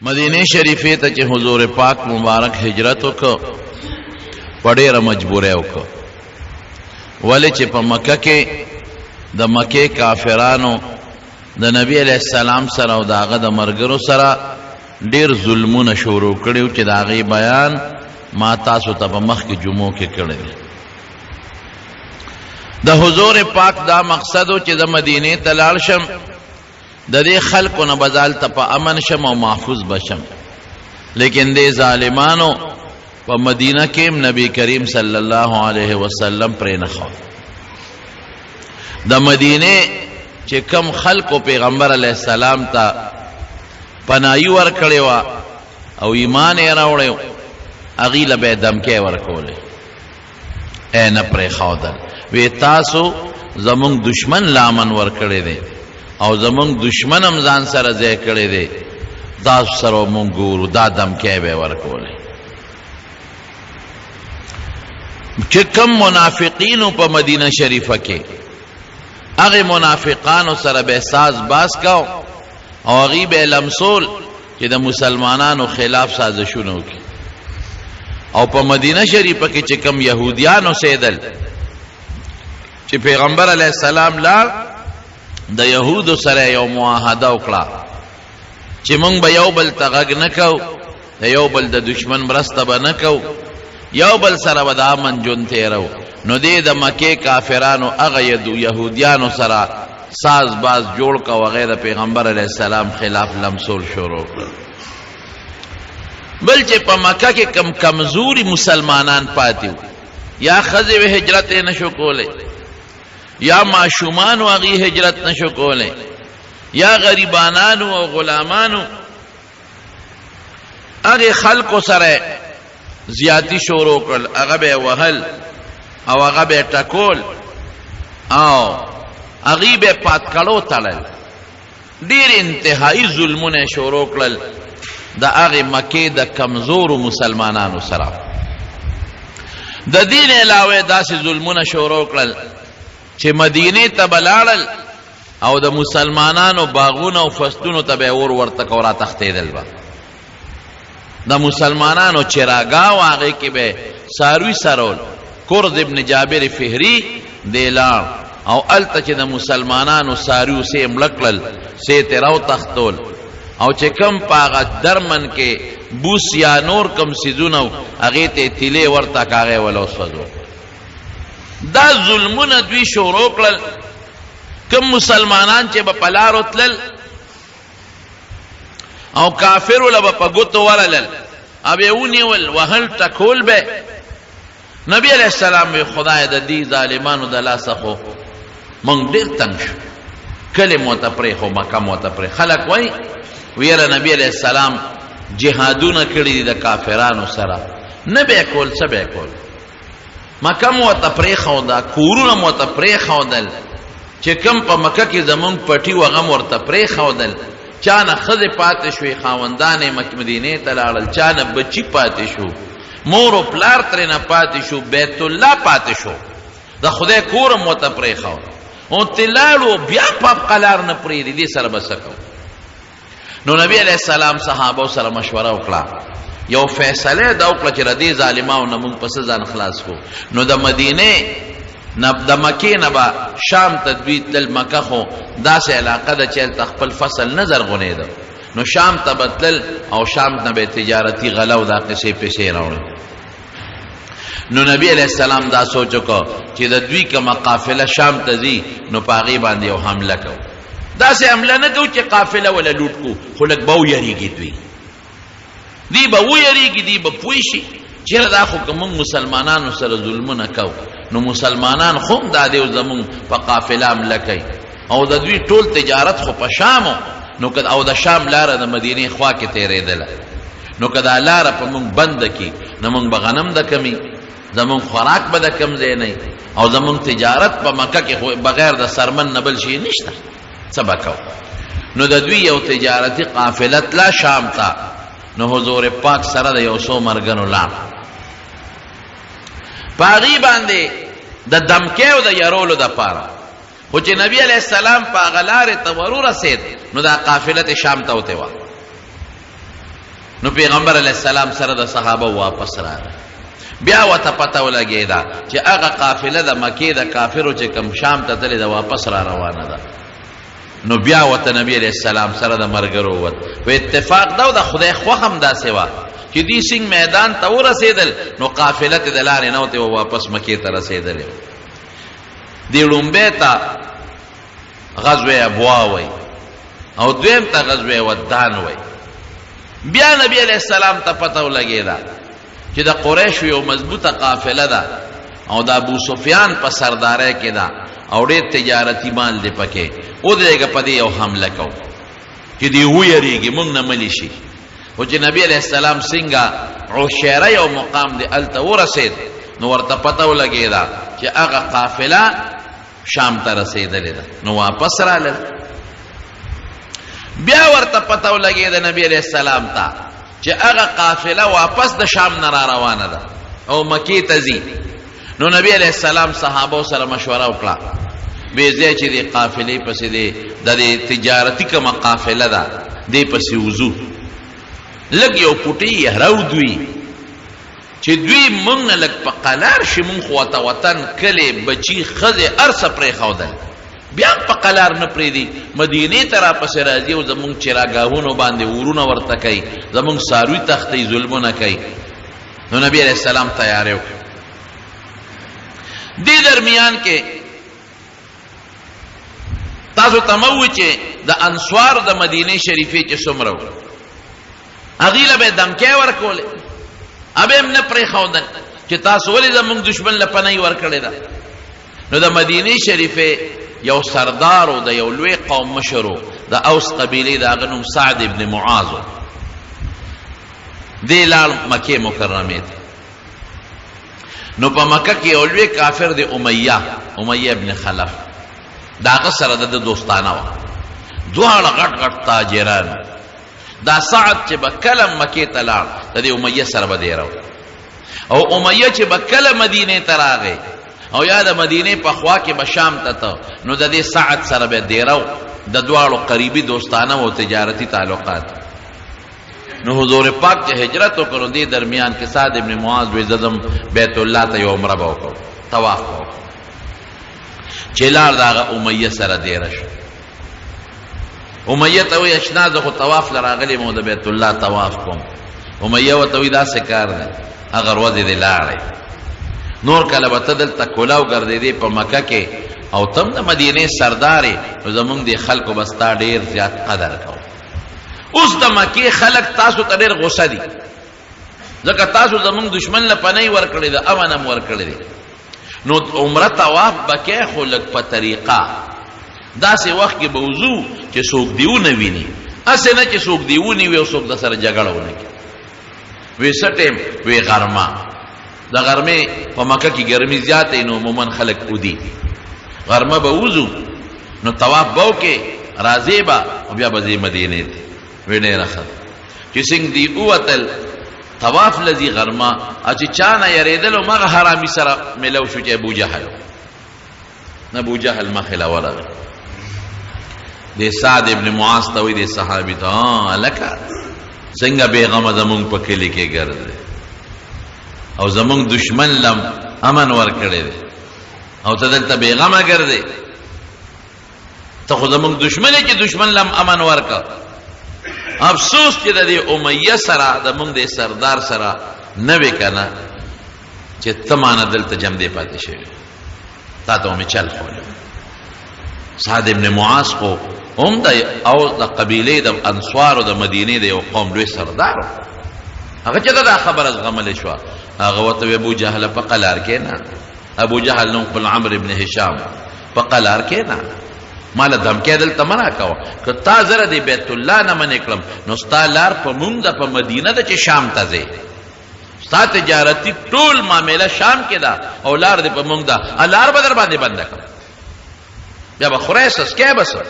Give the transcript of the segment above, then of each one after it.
مدینه شریفې ته چې حضور پاک مبارک هجرت وکړ، په ډېره مجبورۍ وکړ، ولې چې په مکه کې د مکې کافرانو د نبی علیه السلام سره او د هغه د ملګرو سره ډېر ظلمونه شروع کړي وو، چې د هغې بیان ما تاسو ته په مخکې جمعو کې کړی دی. د حضور پاک دا مقصد و چې د مدینې ته لاړ شم، د دې خلکو نه به ځالته په امن شم او محفوظ به شم، لیکن دې ظالمانو په مدینه کې هم نبی کریم صلی الله علیه وسلم پرې نه ښود. د مدینې چې کم خلکو پیغمبر علیه السلام ته پناهي ورکړې وه او ایمان یې راوړی، هغوی له به یې دمکې ورکولې، ای نه پرېښودل. وی تاسو زمونږ دشمن له امن ورکړی دی او زمونږ دشمن هم ځان سره ځای کړی دی، تاسو سره مونږ ګورو. دا دمکې به ورکولې. چې کوم منافقینو په مدینه شریفه کې، هغه منافقانو سره به ساز باز کاو او هغوی به لمسول چې د مسلمانانو خلاف سازشونه وکړي. او په مدینه شریفه کې چې کوم یهودیان اوسېدل، چې پیغمبر علیه السلام لاړ، د یهودو سره یو معاهده وکړه چې مونږ به یو بل ته غږ نه کوو، د یو بل د دشمن مرسته به نه کوو، یو بل سره به د امن ژوند تېرو. نو دې د مکې کافرانو هغه یهودیانو سره ساز باز جوړ کا، هغه د پیغمبر علیه السلام خلاف لمسول شروع کړل. بل چې په مکه کې کم کمزوري مسلمانان پاتې وو، یا ښځې وې هجرت یې نشو کولی، یا ماشومانو هغوی هجرت نشو کولی، یا غریبانانو او غلامانو، هغې خلکو سره زیاتی شروع کړل، هغه به وهل او هغه به ټکول او هغوی به پاتکړو تړل. ډېر انتهایی ظلمونه شروع کړل د هغې مکې د کمزورو مسلمانانو سره. د دې نه علاوه داسې ظلمونه شروع کړل چې مدینې ته به لاړل او د مسلمانانو باغونه او فصلونو ته به اور ورته کو، را تښتېدل به. د مسلمانانو چراګاه وه، هغې کې به څاروي څرول. کرز ابن جابر فهري دی لاړ او هلته چې د مسلمانانو څاروي څه یې مړه کړل، څه یې ترې راوتښتول، او چې کوم په هغه درمن کې بوس یا نور کوم څیزونه وو، هغې ته یې تیلې ورته کړه، هغه یې وله وسوځول. دا ظلمونه دوی شروع کړل. کوم مسلمانان چې به په لارو تلل او کافرو له به په ګوتو ورلل او به ونیول، وهل ټکول به. نبی علیه السلام وی خدای د دې ظالمانو د لاسه خو مونږ ډېر تنګ شو، کلی مو ته پرېښو، مکه مو ته پرې. خلک وایي ویره نبی علیه السلام جهادونه کړي دي د کافرانو سره، نه به کول، څه به کول؟ مکه مو ورته پرېښوده، کورونه مو ورته پرېښودل، چې کوم په مکه کې زمونږ پټي و هغه مو ورته پرېښودل. چا نه ښځې پاتې شوې، خاوندان یې مدینې ته لاړل، چا نه بچي پاتې شو، مور او پلار ترېنه پاتې شو، بیت الله پاتې شو، د خدای کور هم ورته پرېښود او ترې لاړو، بیا په قلار نه پرېږدي، دې سره به څه کوو؟ نو نبی علیه السلام صحابه سره مشوره وکړه، یو فیصله دا وکړه چې د دې ظالمانو نه مونږ په څه ځان خلاص کړو. نو د مدینې نه، د مکې نه به شام ته دوی تلل. مکه خو داسې علاقه ده چې هلته خپل فصل نه زرغونېده، نو شام ته به تلل او شام نه به تجارتي غله او دا قصې پیسې راوړل. نو نبی علیه السلام دا سوچ وکړ چې د دوی کومه قافله شام ته ځي، نو په هغې باندې یو حمله کوو. داسې حمله نه کوو چې قافله وله لوټ کو، خو لږ به ویریږي دوی، دوی به ویریږي، دوی به پوه شي چېرې دا خو که موږ مسلمانانو سره ظلمونه کوو، نو مسلمانان خو هم دا دی زموږ په قافله حمله کوي، او د دوی ټول تجارت خو په شام، نو که او د شام لاره د مدینې خوا کې تېرېدله، نو که دا لاره په موږ بنده کړي، نو موږ به غنم د کمي، زموږ خوراک به د کم ځای نه، او زموږ تجارت په مکه کې خو بغیر د سرمن نه بل شي نشته، څه به کوو؟ نو د دوی یو تجارتي قافله تله شام ته، نو حضور پاک سره د یو څو مرګنو لاړ، په هغې باندې د دمکې او د یرولو دپاره. خو چې نبی علیه السلام په هغه لارې ته ورورسېد، نو دا قافله ته شام ته وتې وه. نو پیغمبر علیه السلام سره د صحابه واپس راغی. بیا ورته پته ولګېده چې هغه قافله د مکې د کافرو چې کوم شام ته تللې ده واپس را روانه ده. نو بیا ورته نبی علیه السلام سره د مرګرو ووت. په اتفاق دا او د خدای خوښه هم داسې وه چې دوی څنګه میدان ته ورسېدل نو قافله ترې د لارې نه وتې وه، واپس مکې ته رسېدلې وه. دې ړومبی ته غزوه ابوا وای او دویم ته غزوه ودان وای. بیا نبی علیہ السلام ته پته ولګېده چې د قریشو یو مضبوطه قافله ده او د ابو سفیان په سردارۍ کې ده او ډېر تجارتي مال دی پکې، ودرېږه په دې یو حمله کوو چې دوی ویرېږي موږ نه ملي شي. خو چې نبی علیه السلام څنګه عشیره یو مقام دی هلته ورسېد نو ورته پته ولګېده چې هغه قافله شام ته رسېدلې ده، نو واپس رالل. بیا ورته پته ولګېده نبی علیه السلام ته چې هغه قافله واپس د شام نه را روانه ده او مکې ته ځي. نو نبی علیه السلام صحابو سره مشوره وکړه، وی ځای چې دې قافلې پسې دې د دې تجارتي کومه قافله ده دې پسې وځو، لږ یو پوټی یې راودوي چې دوی مونږ نه لږ په قلار شي، مونږ خو ورته وطن، کلی، بچي، ښځې هر څه پرېښودل، بیا هم په قلار نه پرېږدي، مدینې ته راپسې راځي او زمونږ چراګاهونو باندې اورونه ورته کوي، زمونږ څاروي تښتوي، ظلمونه کوي. نو نبی علیه السلام تیاری وکړ. دې درمیان کې تاسو ته مو چې د انصار د مدینې شریفې چې څومره وو هغوی له به یې دمکې ورکولې، هغه هم نه پرېښودل چې تاسو ولې زموږ دښمن له پناه ورکړې ده. نو د مدینې شریفې یو سردار و، د یو لوی قوم مشر و، د اوس قبیلې، د هغه نوم سعد ابن معاذ و. دی لاړ مکې مکرمې ته. نو په مکه کې یو لوی کافر دی امیه، امیه ابن خلف، د هغه سره د ده دوستانه وه، دواړه غټ غټ تاجران. دا سعد چې به کله مکې ته لاړ د دې امیه سره به دیره او امیه چې به کله مدینې ته راغی او یا د مدینې په خوا کې به شام ته ته، نو د دې سعد سره به دیره و. د دواړو قریبي دوستانه او تجارتي تعلقات. نو حضور پاک چې هجرت وکړو دې درمیان کې سعد ابن معاذ وی زدم بیت الله ته یو عمره به وکړو، طواف به وکړو. چې لاړ د هغه امیه سره دیره شو. امیه ته وایي اشنا زه خو طواف له راغلی یم او د بیت الله طواف کوم. امیه ورته وایي داسې کار دی، هغه ورځې دې لاړې، نور کله به ته دلته کولاو ګرځېدې په مکه کې او ته هم د مدینې سردار یې، نو زموږ دې خلکو به ستا ډېر زیات قدر کوو. اوس د مکې خلک تاسو ته ډېر غوسه دي، ځکه تاسو زموږ دښمن له پناه ورکړې ده، امن هم ورکړی دی. نو عمره طواف به کوې خو لږ په طریقه، داسې وخت کې به وځو چې څوک دې ونه ویني، هسې نه چې څوک دې ونیوي او څوک در سره جګړه ونه کړي. وی څه ټایم؟ وی غرمه. د غرمې په مکه کې ګرمي زیاته وي، نو عموما خلک اودي. غرمه به وځو نو طواف به وکړې، راځې به او بیا به ځې مدینې ته. وی ډېره ښه ده. چې څنګه دی ووتل طواف لذي غرمه، چې چا نه یریدل هماغه حرامي سره ملو شو چې ابو جهل. ابو جهل مخې له ورغی، د سعد ابن معاذ ته وایي، د صحابي ته، هلکه څنګه بېغمه زمونږ په کلي کې ګرځې او زمونږ دښمن لم امن ورکړی دی او ته دلته بېغمه ګرځې، ته خو زمونږ دښمن یې چې دښمن لم امن ورکړ. افسوس چې د دې امیه سره د مونږ د سردار سره نه وې که نه چې ته مانه دلته جمدې پاتې شوې، تا ته مې چل خوړلی. سعد ابن معاذ خو هم د او د قبیلې د انصارو د مدینې د یو قوم لوی سردار و. هغه چې دا خبره زغملی شوه، هغه ورته وی ابو جهله په قلار کښېنه. ابو جهل نوم خپل عمرو ابن هشام په قلار کښېنه، ماله دمکې دلته مه راکوه، که تا زه د بیت الله نه منې کړم نو ستا لار په مونږ ده، په مدینه ده چې شام ته ځې، ستا تجارتي ټول معامله شام کې ده او لار دې په مونږ ده، لار به در باندې بنده کړم، بیا به خورې څه څکې به څه.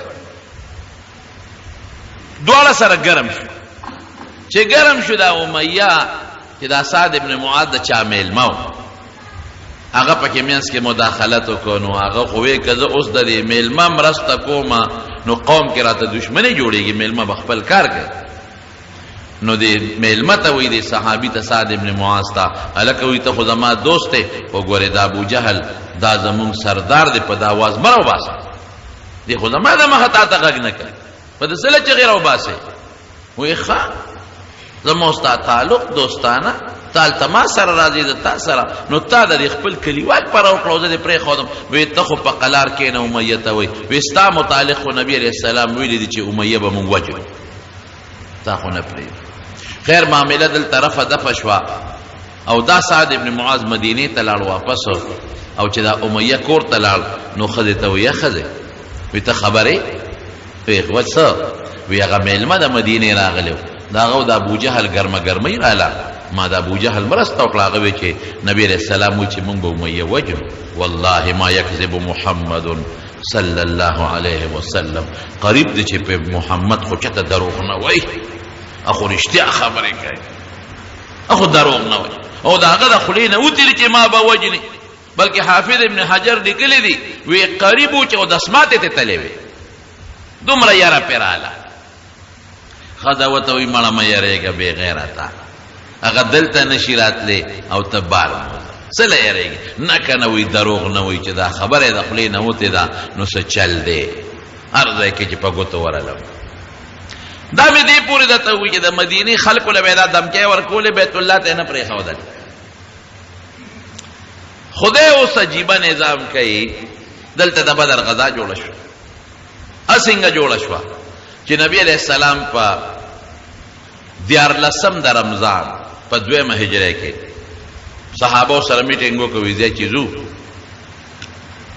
دواړه سره ګرم شو. چې ګرم شو دا امیه چې دا سعد ابن معاذ د چا مېلمه و، هغه پکې منځ کې مداخلت وکړو. نو هغه خو ویې که زه اوس د دې مېلمه مرسته کوم نو قوم کې راته دښمني جوړېږي، مېلمه به خپل کار کوي. نو دې میلمه ته وایي، دې صحابي ته، سعد ابن معاذ ته، هلکه وایي ته خو زما دوست دی، خو ګورې دا ابوجهل دا زمونږ سردار دی، په دا اواز مه راوباسه، دی خو زما د مخه تا ته غږ نه کوي، په ده څه له چغې راوباسې؟ وایي ښه، زما او ستا تعلق دوستانه، ته هلته ما سره راځې زه تا سره، نو تا د دې خپل کلیوال پره وکړه او زه دې پرېښودم. وایي ته خو په قلار کښېنه امیه ته. وایي وایي ستا متعلق خو نبي علیه السلام ویلي دي چې امیه به مونږ وژنو، تا خو نه پرېږدي. خیر معامله دلته رفع دفع شوه او دا سعد ابن معاذ مدینې ته لاړ واپس، او چې دا امیه کور ته لاړ نو ښځې ته وایي ښځې، وایي ته خبرې؟ وایي څه؟ وایي هغه مېلمه د مدینې راغلی و، د هغه او د ابوجهل ګرمه ګرمۍ راله، ما د ابوجهل مرسته وکړه، هغه وایي چې نبي علیه السلام وایي چې موږ به امیه وژنو. والله ما یکذب محمد صلی الله علیه وسلم، قریب دی چې په محمد خو چاته دروغ نه وایي، خو رښتیا خبرې کوي، خو دروغ نه وایي، او د هغه د خولې نه وتلي چې ما به وژني. بلکې حافظ ابن حجر لیکلی دی وی قریب و چې اودس ماتې ته تللی وي، دومره یره پرې راله. ښځه ورته وایي مړه مه یرېږه بې غیرته، هغه دلته نشي راتلی او ته بار بوځه، څه له یرېږې؟ نه که نه وایي دروغ نه وایي، چې دا خبره یې د خولې نه وتې ده نو څه چل دی، هر ځای کې چې په ګوتو ورغلم. دا مې دې پورې درته ووایي چې د مدینې خلکو له به یې دا دمکۍ ورکولې، بیت الله ته یې نه پرېښودل. خدای اوس عجیبه نظام کوي. دلته د بدر غزا جوړه شوه. څنګه جوړه شوه؟ چې نبی علیه السلام په 13 د رمضان په دویمه هجره کې صحابه سره میټینګ وکړ، ځای چې ځو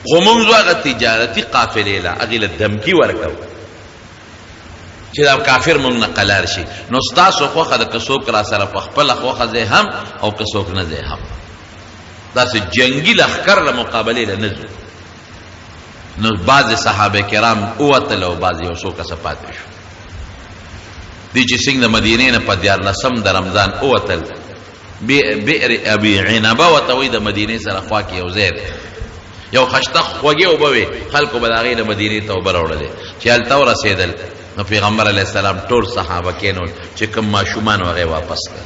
خو مونږ ځو هغه تجارتي قافلې له هغې له دمکي ورکوو چې دا کافر مونږ نه قلار شي، نو ستاسو خوښه ده که څوک را سره په خپله خوښه ځای هم او که څوک نه ځای هم، داسې جنګي لښکر له مقابلې له نه ځو. نو بعضې صحابه کرام ووتل او بعضې یو څو کسه پاتې شو. دي چې څنګه د مدینې نه په 13 د رمضان ووتل، بئر ابي عنبه ورته وایي، د مدینې سره خوا کې یو ځای دی، یو خشته خوږې اوبه وې، خلکو به د هغې نه مدینې ته اوبه راوړلې. چې هلته ورسېدل نو پیغمبر علیه السلام ټول صحابه کېنول، چې کوم ماشومان هغې واپس کړ،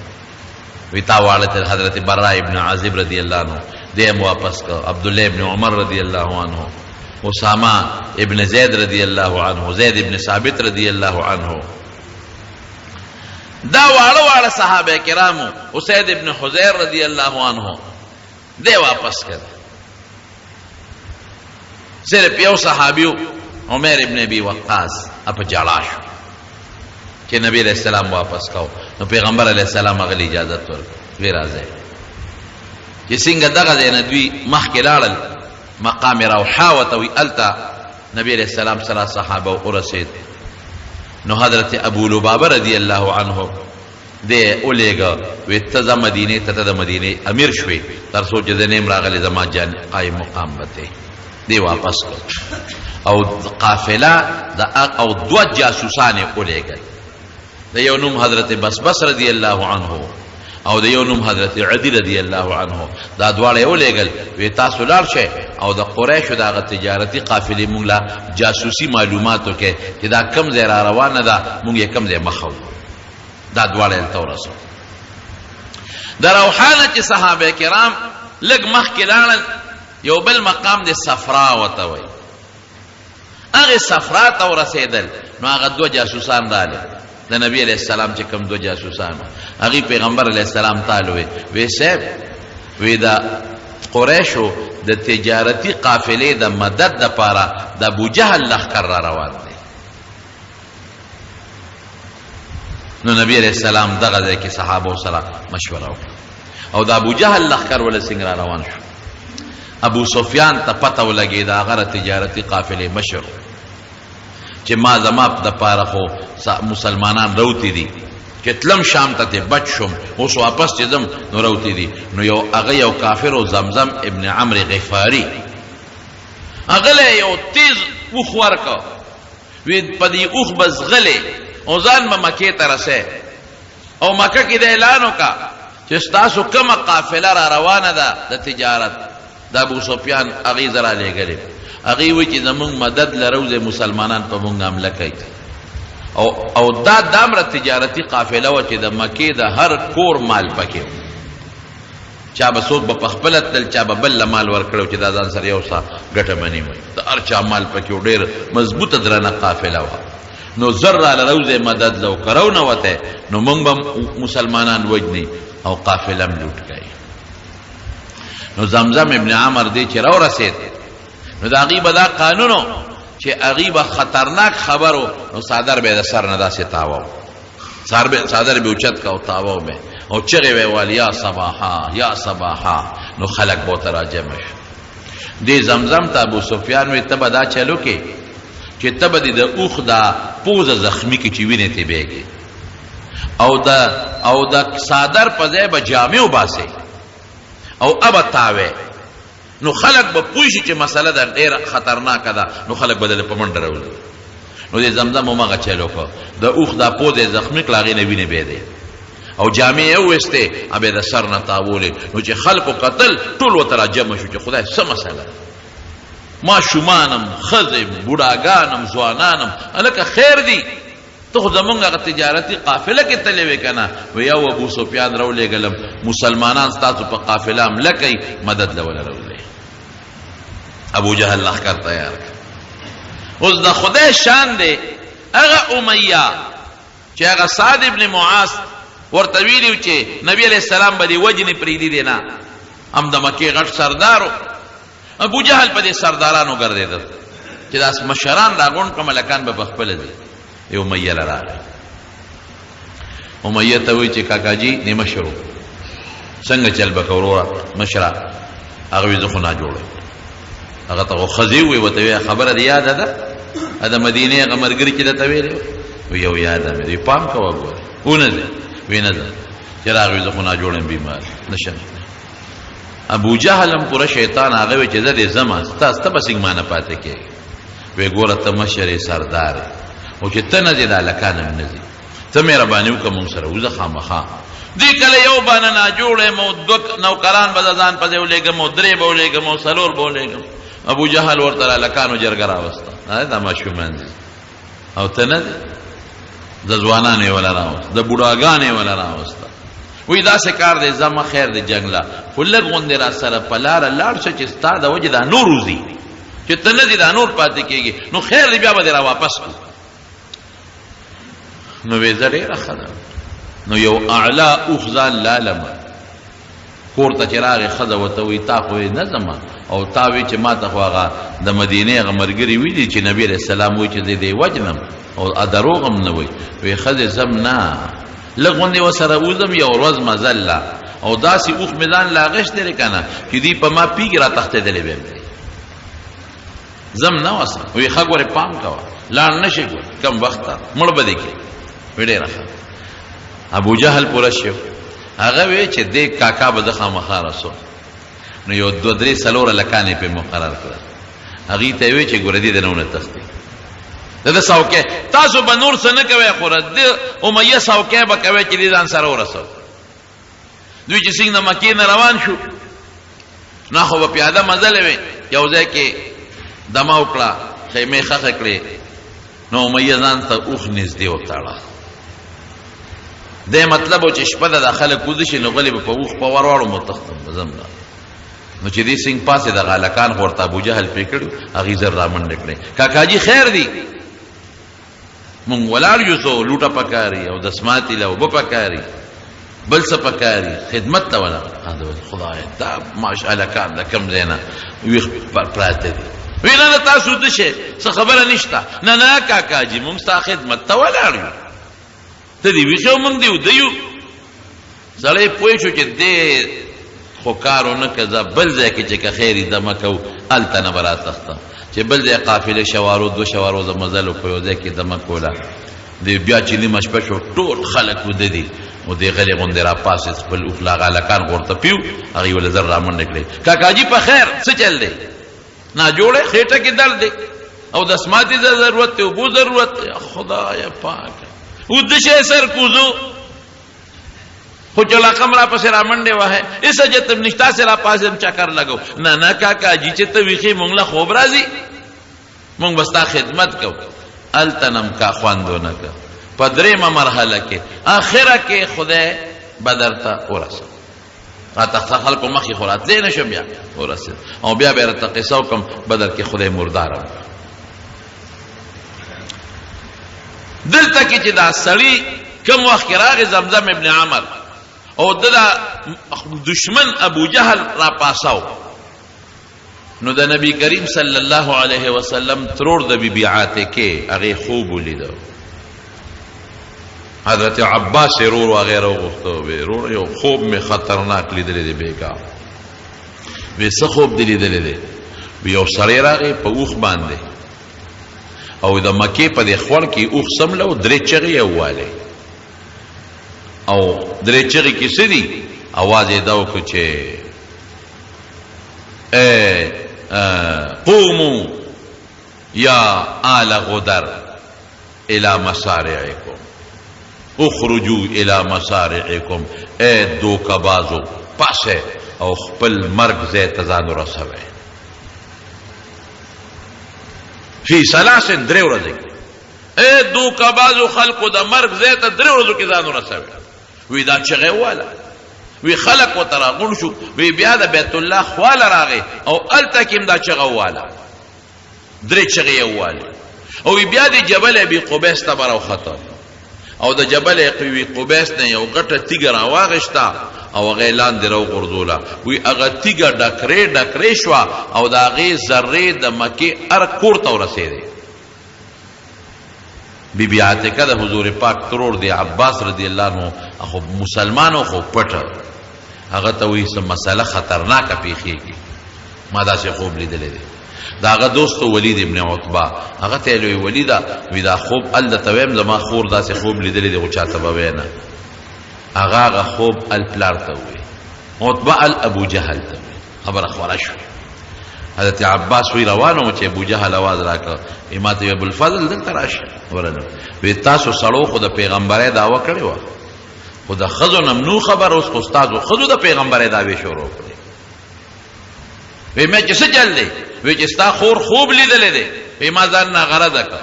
وی تا واړه تر حضرت برا ابن عازب رضی الله عنه دی هم واپس کړ، عبدالله ابن عمر رضی الله عنه، اسامه ابن زید رضی الله عنه، زید ابن ثابت رضی الله عنه، دا واړه واړه صحابه کرامو، اسید ابن حزیر رضی الله عنه دی واپس کړ. صرف یو صحابي عمر ابن ابي وقاص په جړا شو چې نبی علیہ السلام واپس کاو. نو پیغمبر علیہ السلام هغه اجازه ورکړه، وی راځي. چې څنګه دغه ځای نه دوی مخکې لاړل، مقام روحا ورته وایي، هلته نبی علیہ السلام سره صحابه ورسېد. نو حضرت ابو لبابه رضی الله عنه دی ولېږه، وی ته ځه مدینې ته، ته د مدینې امیر شوې، تر څو چې زه نه یم راغلی زما جان قایم مقام به دی. دی واپس کړ او قافله د او دوه جاسوسان یې ولېږل، د یو نوم حضرت بسبس رضی الله عنه او د یو نوم حضرت عدی رضی الله عنه. دا دواړه یې ولېږل، وی تاسو لاړ شئ او د قریشو د هغه تجارتي قافلې مونږ له جاسوسي معلومات وکړئ چې دا کم ځای را روانه ده، مونږ یې کم ځای مخه وکړو. دا دواړه یې هلته ورسول. د روحانه چې صحابه کرام لږ مخکې لاړل، یو بل مقام د صفرا ورته وایي، هغې صفرا ته ورسېدل. نو هغه دوه جاسوسان راغلل، د نبی علیه السلام چې کوم دوه جاسوسان، هغې پیغمبر علیه السلام ته وی، وی صاحب، وی د قریشو د تجارتي قافلې د مدد دپاره د ابو جهل لښکر را روان دی. نو نبی علیہ السلام دغه ځای کې صحابه سره مشوره وکړه او د ابو جهل لښکر ول څنګه را روان شو. ابو سفیان ته پته ولګېده، هغه تجارتي قافلې مشر، چې ما زما د پاره خو مسلمانان روتي دي، چې تلم شام ته ته بچ شوم، اوس واپس چې ځم نو روتي دي. نو یو هغه یو کافر او زمزم ابن عمرو غفاری، هغه له یو تیز اوښ ورکړ، وی په دې اوښ به ځغلې او ځان به مکې ته رسې او مکه کې د اعلان وکړه چې ستاسو کومه قافله را روانه ده د تجارت، د ابو سفیان هغې زه رالیږلې، هغې وایي چې زمونږ مدد له روځئ، مسلمانان په مونږ حمله کوي. او دا دامره تجارتي قافله وه چې د مکې د هر کور مال پکې و. چا به څوک به په خپله تلل، چا به بل له مال ورکړی چې دا ځان سره یو څه ګټه مني وي. د هر چا مال پکې و، ډېر مضبوطه درنه قافله وه. نو زر راله راوځئ مدد له، که راونه وتی نو موږ به مسلمانان وژني او قافله هم لوټ کوي. نو زمزم ابن عمر دی چې راورسېد، نو د هغوی به دا قانون و چې هغوی به خطرناک خبر و، نو څادر به یې د سر نه داسې تاوه، څادر به اوچت کا او تاوه به او چغې به یې وهلې، یا صباحا یا صباحا. نو خلک به ورته راجمع شو. دې زمزم ته ابو سفیان وی ته به دا چلو کې چې ته به دې د اوښ دا پوزه زخمي کې چې وینې ترې بهږي، او د څادر په ځای به جامې وباسې او ابه تاوې، نو خلک به پوه شي چې مسله ده ډېره خطرناکه ده، نو خلک به دلته په منډه راوځي. نو دې زمزم هماغه چل وکړ، د اوښ دا پوزه یې زخمي کړه، هغې نه وینې بهېدې او جامې یې وویستې، به یې د سر نه تاوولې. نو چې خلکو کتل ټول ورته راجمع شو چې خدای څه مسله ده، ماشومان هم، ښځې هم، بوډاګان هم، ځوانان هم، هلکه خیر دي، ته خو زمونږ هغه تجارتي قافله کې تللی وې که نه؟ وی یو ابو سفیان راولېږلم، مسلمانان ستاسو په قافله حمله کوي، مدد له وله راوځئ. ابو جهل لښکر تیار کړ. اوس د خدای شان دی، هغه امیه چې هغه سعد ابن معاذ ورته ویلي چې نبی علیه السلام به دې وجنې پرېږدي دی نه، هم د مکې غټ سردارو. ابو جهل په دې سردارانو ګرځېدل چې دا مشران راغونډ کړه، ملکان به په خپله ځي. امیه له راغی، امیه ته وایي چې کاکاجي نیمه شروع څنګه چل به کوه وروره مشره؟ هغه وایي زه خو ناجوړ یم. هغه ته خو ښځې ووایي، ورته وایي خبره دې یاده ده د مدینې هغه ملګري چې درته ویلې وه؟ وایي یو یاده مې ده. پام کوه ګوره ونه ځې. وایي نه ځم. چې راغی زه خو ناجوړ یم، بیمار نه شم. ابو جهل هم پوره شیطان، هغه وایي چې زه دې ځم، ستا به څنګه مانه پاتې کېږي؟ وایي ګوره ته مشر یې، سردار یې، خو چې ته نه ځې دا هلکان هم نه ځي، ته مهرباني وکړه مونږ سره وځه خامخا. دې کله یو باندې ناجوړ یم او دوه نوکران به ځان په ځای ولېږم او درې به ولېږم او څلور به ولېږم. ابو جهل ورته د هلکانو جرګه راوسته، دا ماشومان دي او ته نه ځې، د ځوانانو یې وله راوسته، د بوډاګانو یې وله راوسته. وایي داسې کار دی، ځه مه خیر دی جنګ له، خو لږ غوندې را سره په لاره لاړ شه چې ستا د وجې دا نور وځي، چې ته نه ځې دا نور پاتې کېږي، نو خیر دی بیا به دې را واپس کړو. نو وایي زه ډېره ښه ده. نو یو اعلی اوښ ځان لالمه کور ته چې راغی، ښځه ورته وایي تا خو یې نه ځمه، او تا وایي چې ما ته خو هغه د مدینې هغه ملګري ویلي چې نبي علیه السلام وایي چې زه دې وژنم، او دروغ هم نه وایي. وایي ښځې ځم نه، لږ غوندې ورسره وځم یو ورځ مزل له، او داسې اوښ مې ځان له اخیستی دی که نه چې دوی په ما پیږي را تښتېدلی به یم دی، ځم نه ورسره. وایي ښه ګورې پام کوه لاړ نه شې، ګورې کم وخت ته مړ به دې کړي. وایي ډېره ښه. ابو جهل پوره شو، هغه وی چې دې کاکا به زه خامخا رسوم. نو یو دوه درې څلور هلکان یې پرې مقرر کړل، هغوی ته یې وی چې ګوره دې د نه ونه تښتي، د ده څوکۍ تاسو به نور څه نه کوئ، خو د امیه څوکۍ به کوئ چې دې ځان سره ورسوم. دوی چې څنګه د مکې نه روان شو، نه خو به پیاده مزلې وې، یو ځای کې دمه وکړه، خیمې ښخې کړې، نو امیه ځان ته اوښ نږدې وتاړه. دی مطلب و چې شپه ده، دا خلک ویده شي، نو غلي به په اوښ په ورواړو مو تښتم به ځم نه. نو چې دې څنګه پاڅې دغه هلکان خو ورته ابوجهل پرې کړي، هغوی زر رامنډې کړې، کاکاجي خیر دی، مونږ ولاړ یو، څو لوټه پکاري او دسماتي له اوبه پکاري، بل څه پکاري، خدمت ته ولاړ. خدای دا ماش هلکان د کوم ځای نه ویښ پراته دي. وی نه نه تاسو وده شئ، څه خبره نشته. نه نه کاکاجي مونږ ستا خدمت ته ولاړ یو، ته دې ویښ یو مونږ دې وده یو. سړی پوه شو چې دې خو کار ونه کړ، ځه بل ځای کې چې که خیر وي دمه کوو، هلته نه به راتښتم. چې بل ځای قافلې شوارو دوه شوارو زه مزل وکړو، یو ځای کې دمه کوله. دی بیا چې نیمه شپه شو، ټول خلک وده دي، او دی غلی غوندې راپاڅېد، خپل اوښ له هغه هلکان خو ورته پیو، هغوی ورله زر رامنډې کړې، کاکاجي په خیر څه چل دی، ناجوړ یې، خېټه کې درد دی او د سماتې ضرورت دی، اوبو ضرورت دی. خدای پاک وده شی سر کوزو، خو چې رقم را پسې رامنډې وهې، هېڅ حاجت هم نشته، هسې راپاڅېدم چکر لګو. نه نه کاکاجي چې ته ویښې مونږ له خوب راځي، مونږ به ستا خدمت کوو. هلته نه هم کا خوند ونه کړ. په درېیمه مرحله کې اخره کې خدای بدر ته ورسوه. راته خلکو مخې خو راتلی نه شم، بیا ورسېد او بیا به راته قصه وکړم بدر کې خدای مرداره وکړه. دلته کې چې دا سړی کوم وخت کې راغی زمزم ابن عمر او د دشمن ابو جهل را پاساو، نو د نبی کریم صلی الله علیه وسلم ترور د بی بی عاتکه هغه خوب ولید. حضرت عباس رور وغیرہ وغوښته، وی رور یو خوب می خطرناک لیدلی دی بیګا. وی څه خوب دی لیدلی دی؟ وی یو سړی راغی په اوښ باندې او د مکې په دې خوړ کې اوښ سملو، درې چغې یې ووالې او درې چغې کې څه دي؟ اواز یې دا وکړ چې اے قومو یا آل غدر الى مسارعکم، اخرجو الى مسارعکم، اے دوکه بازو پاسه او خپل مرګ ځای ته ځان ورسوئ. فی ثلاث، درې ورځې کې اے دوکه بازو خلکو د مرګ ځای ته درې ورځو کې ځان ورسوئ. وی دا چغه والا، وی خلق ورته راغونډ شو. وی بیا د بیت الله خواله راغی او هلته کې هم دا چغه وواله، درې چغې یې ووالې. او وی بیا د جبل ابي قبیس ته به راوخته او د جبل ابي قبیس نه یو غټه تیږه راواغېسته او هغه یې لاندې راوغورځوله. وی هغه تیږه ډکرې ډکرې شوه او د هغې ذرې د مکې هر کور ته ورسېدې. بی بی عاتکه د حضور پاک ترور دی عباس رضی الله عنه خو مسلمانو خو پټ هغه ته وایي څه مسله خطرناکه پیښیږي، ما داسې خوب لیدلی دی. د هغه دوست ولید ابن عتبه هغه ته یې ولیده، وی دا خوب ال درته وایم، زما خور داسې خوب لیدلی دی خو چاته به وایې نه. هغه هغه خوب ال پلار ته ووایي، عتبه ال ابو جهل ته ووایي. خبره خوره شوه. حضرت عباس وی روانو چې ابو جهل आवाज راکړ، ما ته ابو الفضل دلته راشه. ورنه وی تاسو سړو خو د پیغمبرۍ دعوه کړې وه، خو د ښځو نه نو خبر، اوس خو ستاسو ښځو د پیغمبرۍ دعوې شروع کړې. وی مې چې څه چل دی؟ وی چې ستا خور خوب لیدلی دی. وی ما ځان نه غرضه کړ.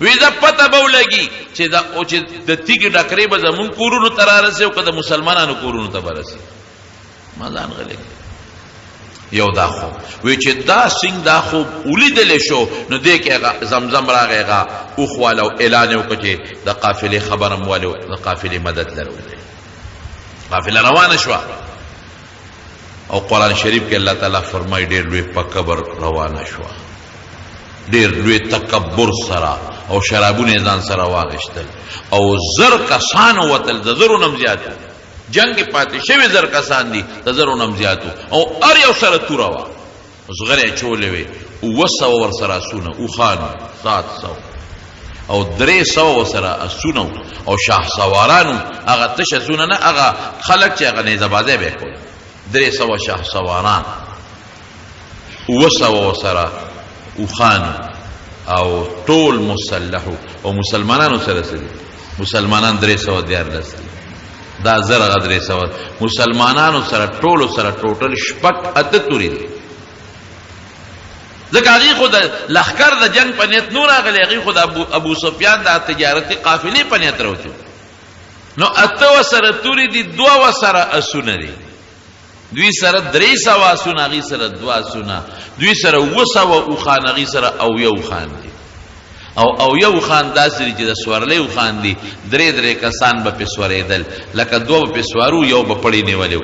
وی زه پته به ولګي چې د او چې د تیږې ډکرې به زمونږ کورونو ته رارسي او که د مسلمانانو کورونو ته به رسي. ما ځان غلی یو دا خوب وی چې دا سنگ دا خوب ولیدل شو، نو دې کې هغه زمزم راغی، هغه اوښ والا اعلان یې وکړ چې د قافلې خبر هم والو، د قافلې مدد لرو. قافله روانه شوه او قرآن شریف کې الله تعالی فرمایي ډېر لوی په کبر روانه شوه، ډېر لوی تکبر سره، او شرابونه ځان سره واغشتل او زر کسان وتل، د زرو نم زیات جنگ کې پاتې شوي زر کسان دي، د زرو نم زیاتو او هر یو سره توره وه، زغرې اچولې وې، 700 ورسره اسونه اوښانو، 700 او 300 ورسره اسونه او شاه سوارانو، هغه تش اسونه نه، هغه خلک چې هغه نیزه بازۍ به یې کوله، 300 شاه سواران، 700 ورسره اوښانو او ټول مسلح او مسلمانانو سره څه دي؟ مسلمانان 313 دي، دا زر هغه 300 مسلمانانو سره ټولو سره ټوټل شپږ اته توري دي. ځکه هغوی خو د لښکر د جنګ په نیت نو راغلی، هغوی خو د ابو سفیان د تجارتي قافلې په نیت راوتي، نو اته ورسره توري دي، دوه ورسره اسونه دي، دوی سره 300 اسونه، هغوی سره دوه اسونه، دوی سره 700 اوښان، هغوی سره او یو اوښان دي، او یو اوښان داسې دي چې د سورلۍ اوښان دي، درې درې کسان به پې سورېدل، لکه دوه به پې سوارو، یو به پړی نیولی و،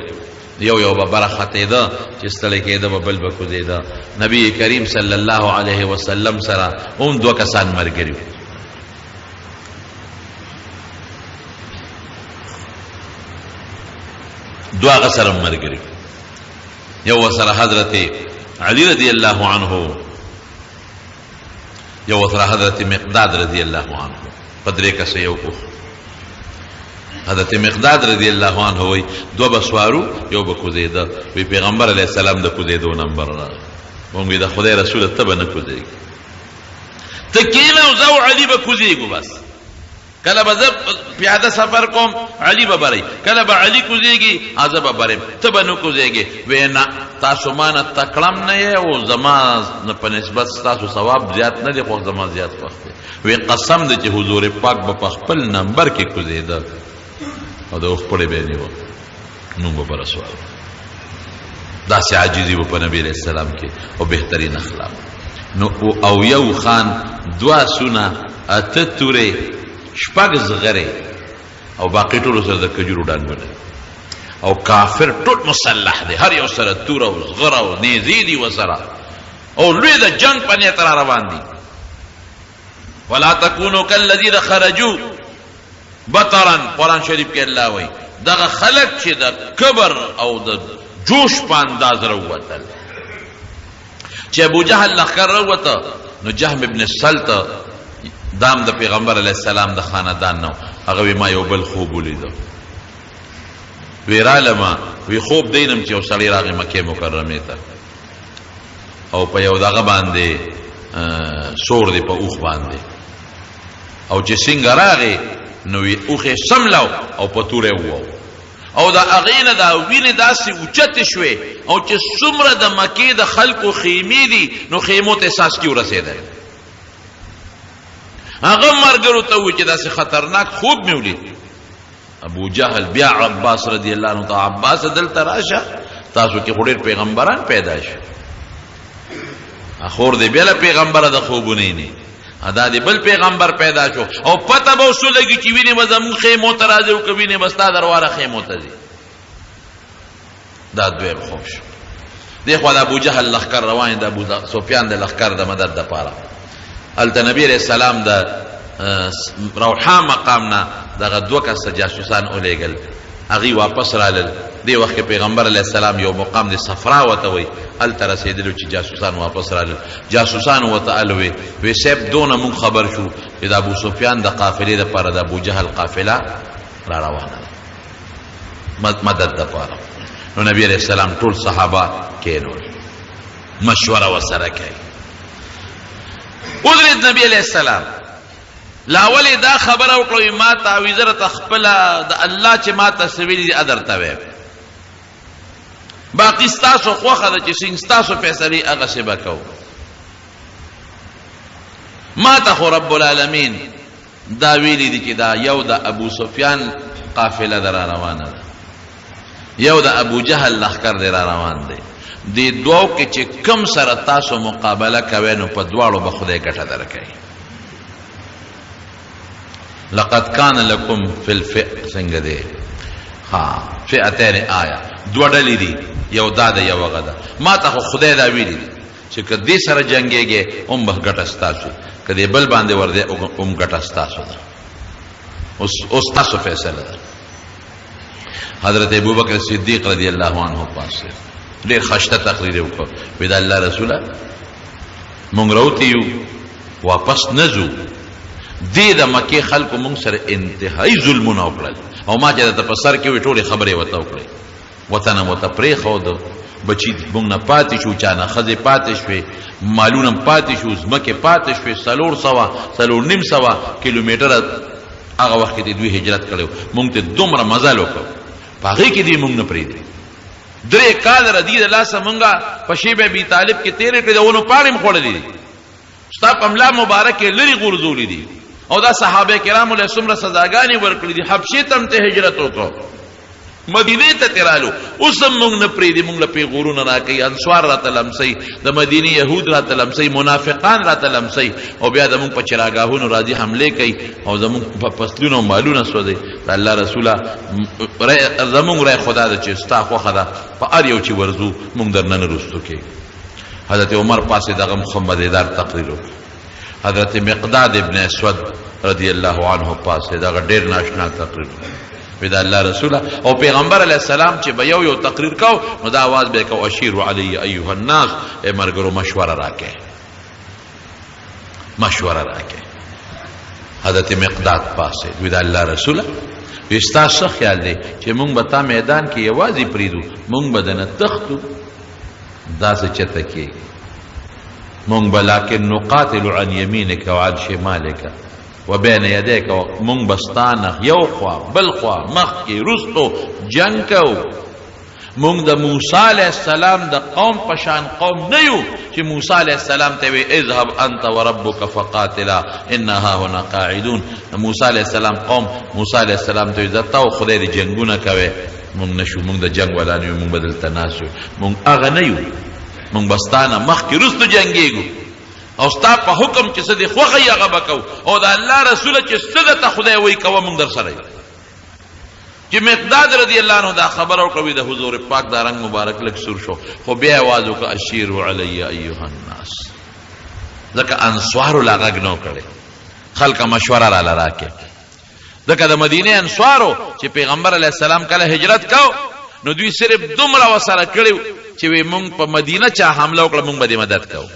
یو یو به بره ختېده چې ستړی کېده به بل به کوزېده. نبی کریم صلی الله علیه وسلم سره هم دوه کسان ملګري وو. دوه هغه سره ملګري، یو سره حضرت علی رضی الله عنه، یو سره حضرت مقداد رضی الله عنه، په درې کسه یو اوښ. حضرت مقداد رضی الله عنه وی دوه به سوارو، یو به کوزېده. وی پیغمبر علیه السلام د کوزېدو نمبر راغی، مونږ وی د خدای رسول ته به نه کوزېږي، ته کښېنه او زه او علي به کوزېږو بس. کله به زه پیاده سفر کوم علي به بری، کله به علي کوزیږي زه به بریم، ته به نه کوزیږې. وی نه، تاسو ما نه تکړم نه یې او زما په نسبت ستاسو ثواب زیات نه دی، خو زما زیات خوښ دی. وی قسم دی چې حضور پاک به په خپل نمبر کې کوزېده او د اوښ پړی به یې نیوه، موږ به بره سوار. داسې عاجزي به په نبي علیه السلام کې او بهترین اخلاق. نو او یو خان 2 سونه 8 تورې 6 زغرې او باقي ټولو سره د کجورو ډانګونه، او کافر ټول مسلح دی، هر یو سره توره او زغره او نیزې دي ورسره، او لوی د جنګ په نیت را روان دي. ولا تکونو کالذین خرجوا بطرا، قرآن شریف کې الله وایي دغه خلک چې د کبر او د جوش په انداز راووتل. چې ابو جهل لښکر راووته نو جهم ابن سلط دام د پیغمبر علیه السلام د خاندان نه، هغه وی ما یو بل خوب ولیده. وی رالمه، وی خوب دینم چې یو سړی راغی مکې مکرمې ته او په یو دغه باندې سور دی په اوښ باندې، او چې څنګه راغی نو وی اوښ یې سملاو او په توره یې وواو، او د هغې نه دا وینې داسې اوچتې شوې، او چې څومره د مکې د خلکو خیمې دي نو خیمو ته څاڅکي ورسېدل. هغه ملګرو ته وویل چې داسې خطرناک خوب مې ولید. ابو جهل بیا عباس رضی الله عنه ته، عباس دلته راشه، تاسو کې خو ډېر پیغمبران پیدا شو، خور دې بیا له پیغمبره د خوبونه نه، دا دې بل پیغمبر پیدا شو، او پته به اوس ولګي چې وینې به زموږ خیمو ته راځي او که وینې به ستا درواره خیمو ته ځي. دا دویم خوب شو. دې خوا د ابو جهل لښکر روان دی، د ابو سفیان د لښکر د مدد دپاره. هلته نبي علیه السلام د روحا مقام نه دغه 2 کسه جاسوسان ولېږل، هغوی واپس رالل. دې وخت کې پیغمبر علیه السلام یو مقام د صفرا ورته وایي، هلته رسېدلو چې جاسوسان واپس رالل. جاسوسان ورته الوې، وی صاحب دونه موږ خبر شو چې د ابو سفیان د قافلې دپاره د ابو جهل قافله را روانه ده مدد دپاره. نو نبی علیه السلام ټول صحابه کېنول، مشوره ورسره کوي. ودرېد نبی علیه السلام، لاولې دا خبره وکړه، ما تعویذ راته خپله د الله چې ما ته څه ویلي دي درته وایم، باقي ستاسو خوښه ده چې څنګه ستاسو فیصلې هغسې به کوو. ما ته خو رب العالمین دا ویلي دي چې دا یو د ابو سفیان قافله ده را روانه ده، یو د ابو جهل لښکر دی را روان دی، دې دوو کې چې کم سره تاسو مقابله کوئ نو په دواړو به خدای ګټه درکوي. لقد کان لکم فی الفئ څنګه دی؟ ها فئتین آیا، دوه ډلې دي، یو دا ده یو هغه ده. ما ته خو خدای دا ویلي دي چې که دې سره جنګېږې هم به ګټه ستاسو، که دې بل باندې ور دی هم ګټه ستاسو ده. اوس تاسو فیصله ده. حضرت ابوبکر صدیق رضی الله عنه پاسه ډېر خشته تقریر یې وکړ، وی د الله رسوله مونږ راوتي یو واپس نه ځو، دې د مکې خلکو مونږ سره انتهایی ظلمونه وکړل، او ما چې درته په سر کې وې ټولې خبرې ورته وکړې، وطن هم ورته پرېښود، بچي مونږ نه پاتې شو، چا نه ښځې پاتې شوې، مالونه هم پاتې شو، ځمکې پاتې شوې، 400 450 کیلومتره هغه وخت کې دوی هجرت کړی و، مونږ ته دومره مزل وکړ، په هغې کې دوی مونږ نه پرېږدي. 3 کاله د دې د لاسه مونږ په شیب ابي طالب کې تېرې کړې، د ونو پاڼې هم خوړلې دي، ستا په ملا مبارک یې لرې غورځولې دي، او دا صحابه کرامو له څومره سزاګانې ورکړې دي، حبشې ته هم ته هجرت وکړو، مدینې ته ترې رالو، اوس هم مونږ نه پرېږدي، مونږ له پېغورونه راکوي، انصار راته لمسوي، د مدینې یهود راته لمسوي، منافقان راته لمسوي، او بیا زمونږ په چراګاهونو راځي حملې کوي او زمونږ په فصلونو او مالونه سوځوي. د الله رسوله زمونږ رای خدا ده چې ستا خوښه ده، په هر یو چې ورځو مونږ درنه نه رستو کېږو. حضرت عمر پاسې دغه هم ښه مزېدار تقریر وکړ. حضرت مقداد ابن اسود رضی الله عنه پاسې دغه ډېر ناشنا تقریر وکړ. وی د الله رسوله او پیغمبر علیه السلام چې به یو یو تقریر کاو نو دا आवाज به کو، اشیروا علی ایها الناس، ای مرګرو مشوره راکې، مشوره راکې. حضرت مقداد پاسې وی د الله رسوله وی ستا څه خیال دی چې مونږ به تا میدان کې یوازې پرېږدو، مونږ به درنه تښتو، داسې چته کېږي، مونږ به لکن نقاتل عن یمینک وعن شمالک، وبین یدیک، مونږ به ستا نه یو خوا بل خوا مخکې وروستو جنګ کوو. مونږ د موسی علیه السلام د قوم په شان قوم نه یو چې موسی علیه السلام ته وی اذهب انت وربک فقاتلا انا هاهنا قاعدون. د موسی علیه السلام قوم موسی علیه السلام ته وی ځه ته او خدای دې جنګونه کوي، مونږ نشو، مونږ د جنګ والا نه یو، مونږ به دلته ناست یو، مونږ هغه نه یو، مونږ به ستا نه مخکې وروستو جنګېږو او ستا په حکم چې څه دې خوښه وي هغه به کوو، او د الله رسوله چې څه درته خدای وایي کوه، مونږ در سره یو. چې مقداد رضی الله عنه دا خبره وکړه، وی د حضور پاک دا رنګ مبارک لږ سور شو، خو بیا آواز وکړ اشیروا علی ایها الناس، ځکه انصارو لا غږ نه کړی، خلک مشوره راله راکړي. ځکه د مدینې انصارو چې پیغمبر علیه السلام کله هجرت کو نو دوی صرف دومره وسره کړي چې وی مونږ په مدینه چا حمله وکړه مونږ به دې مدد کوو،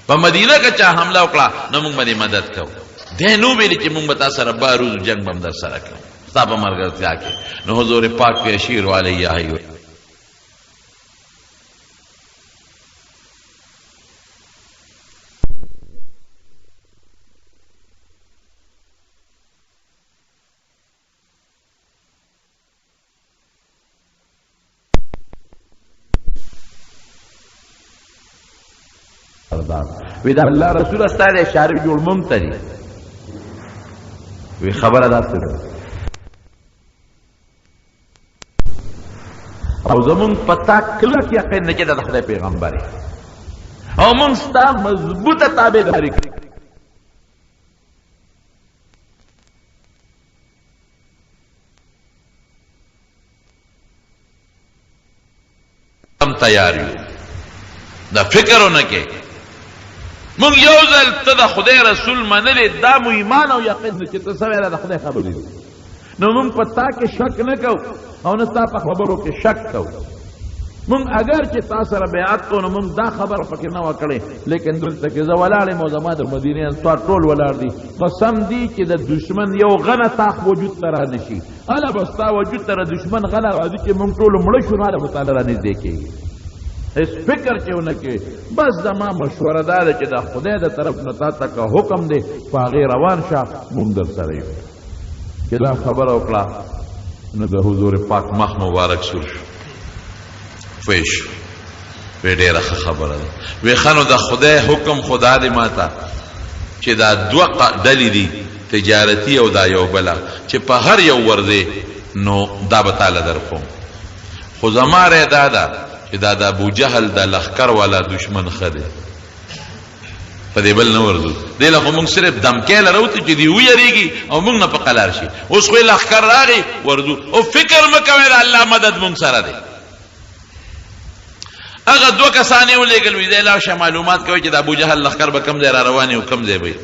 په مدینه کې چا حمله وکړه نو مونږ به دې مدد کوو. دی نو ویلي چې مونږ به تا سره باروز جنګ به هم در سره کوو ستا په ملګرتیا کې. نو حضور پاک پې اشیر علیه سردار وی دا الله رسول ستاره اشاره جوړ مونږ ته دي. وی خبره داسې ده او زمونږ په تا کلک یقین نه چې دا د خدای پیغمبر او مونږ ستا مضبوطه تابعداري کړې. هم تیار یو، دا فکر ونه کې. مونږ یو ځل ته د خدای رسول منلې، دا مو ایمان او یقین چې ته څه ویله د خدای خبرې دي، نو مونږ په تا کې شک نه کوو او نه ستا په خبرو کې شک کوو. مونږ اگر چې تا سره بیعت کوو نو مونږ دا خبره پکې نه وه کړې، لیکن دلته کې زه ولاړ یم او زما د مدینې انصار ټول ولاړ دي، قسم دي چې د دښمن یو غنه تا وجود ته را نه شي، هله به ستا وجود ته د دښمن غنه راځي چې مونږ ټول مړه شو، نو هله به تاله رانږدې کېږي. هېڅ فکر چې ونه کړې. بس زما مشوره دا ده چې د خدای د طرف نه تا ته که حکم دی په هغې روان شه، مونږ در سره یو. چې دا خبره وکړه نو د حضور پاک مخ مبارک سور شو، پوه شو، وی ډېره ښه خبره ده. وی ښه نو د خدای حکم خدا دی ما ته چې دا دوه ډلې دي، تجارتي او دا یو بله، چې په هر یو ورځې نو دا به تاله درکوم، خو زما رای دا ده چې دا د ابو جهل د لښکر والا دښمن ښه دی، په دې بل نه ورځو. دې له خو موږ صرف دمکې له راوتو چې دوی ویرېږي او موږ نه په قلار شي. اوس خو یې لښکر راغی ورځو، او فکر مه کوئ د الله مدد موږ سره دی. هغه دوه کسان یې ولېږل، وایي ځئ لاړ شه معلومات کوئ چې د ابو جهل لښکر به کوم ځای را روان او کوم ځای به وي.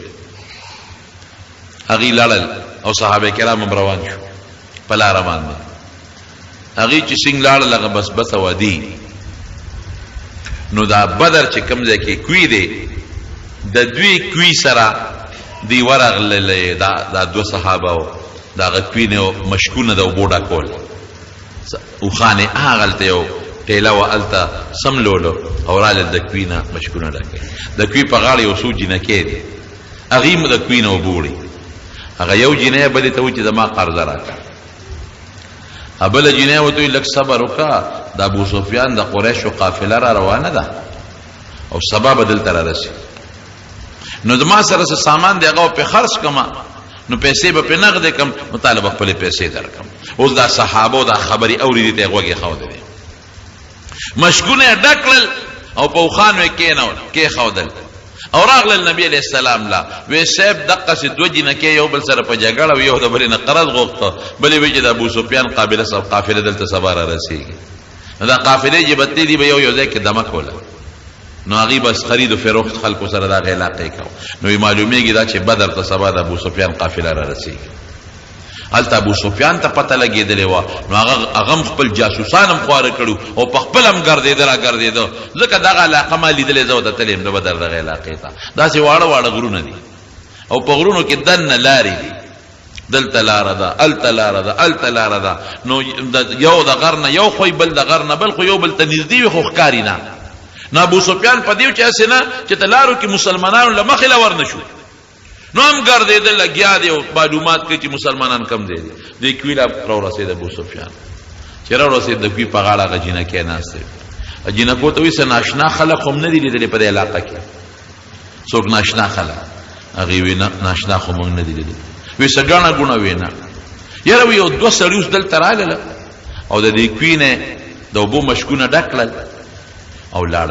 هغوی لاړل او صحابه کرام هم روان شو په لاره باندې. هغوی چې څنګه لاړل هغه بس بسه وادي، نو دا بدر چې کوم ځای کې کوی دی د دوی کوی سره دی ورغللې، دا دوه صحابه وو، د هغه کوی نه مشکونه د اوبو ډکول، اوښان یې هغلته یو ټیله وه هلته سملولو او رالل د کوی نه مشکونه ډکوي. د کوی په غاړه یو څو جینکۍ دي، هغوی هم د کوی نه اوبه وړي. هغه یو جینۍ بلې ته وایي چې زما قرضه راکړه، بله جینۍ ورته وایي لږ صبر وکړه، د ابو سفیان د قریشو قافله را روانه ده او سبا به دلته را رسي، نو زما سره څه سامان دی هغه پرې خرڅ کړم، نو پیسې به پرې نغدې کړم، نو تا له به خپلې پیسې درکړم. اوس دا صحابو دا خبرې اوري، دې ته یې غوږ ایښودی دی، مشکونه یې ډک کړل او په اوښانو یې کېښودل او راغلل نبی علیه السلام له. وی صاحب دقسې دوه جینکۍ یو بل سره په جګړه وي، یو د بلې نه قرض غوښته، بلې وی چې د ابو سفیان قابله قافله دلته سبا را رسېږي، نو دا قافلې چې به تللې دي به یو یو ځای کې دمه کوله، نو هغوی بس خرید و فروخت خلکو سره د هغې علاقې کوه. نو یې معلومېږي دا چې بدر ته سبا د ابو سفیان قافله را رسېږي. هلته ابو سفیان ته پته لګېدلې وه، نو هغه هم خپل جاسوسان هم خواره کړي او په خپل هم ګرځېده را ګرځېده، ځکه دغه علاقه ما لیدلې، زه ورته تللی یم د بدر دغې علاقې ته. داسې واړه واړه غرونه دي او په غرونو کې دننه لارې دي، دلته لاره ده، هلته لاره ده، هلته لاره ده. نو یو د غر نه یو خوی، بل د غر نه بل خو، یو بل ته نږدې وي خو ښکاري نه. نو ابو سفیان په دې چې هسې نه چې ته لارو کې مسلمانانو له مخې له ورنه شو، نو هم ګرځېده لګیا دی او معلومات کوي چې مسلمانان کم ځای دي. دې کوي له راورسېد ابو سفیان، چې راورسېد د کوي په غاړه هغه جینکۍ ناسته وې. جینکو ته وایي څه ناشنا خلک خو هم نه دي لیدلي په دې علاقه کې، څوک ناشنا خلک؟ هغې وی نه، ناشنا خو موږ نه دي لیدلي. وی څه ګڼه ګوڼه؟ وی نه. یاره وی یو دوه سړي اوس دلته راغله او د دې کوي نه د اوبو مشکونه ډک کړل او لاړل.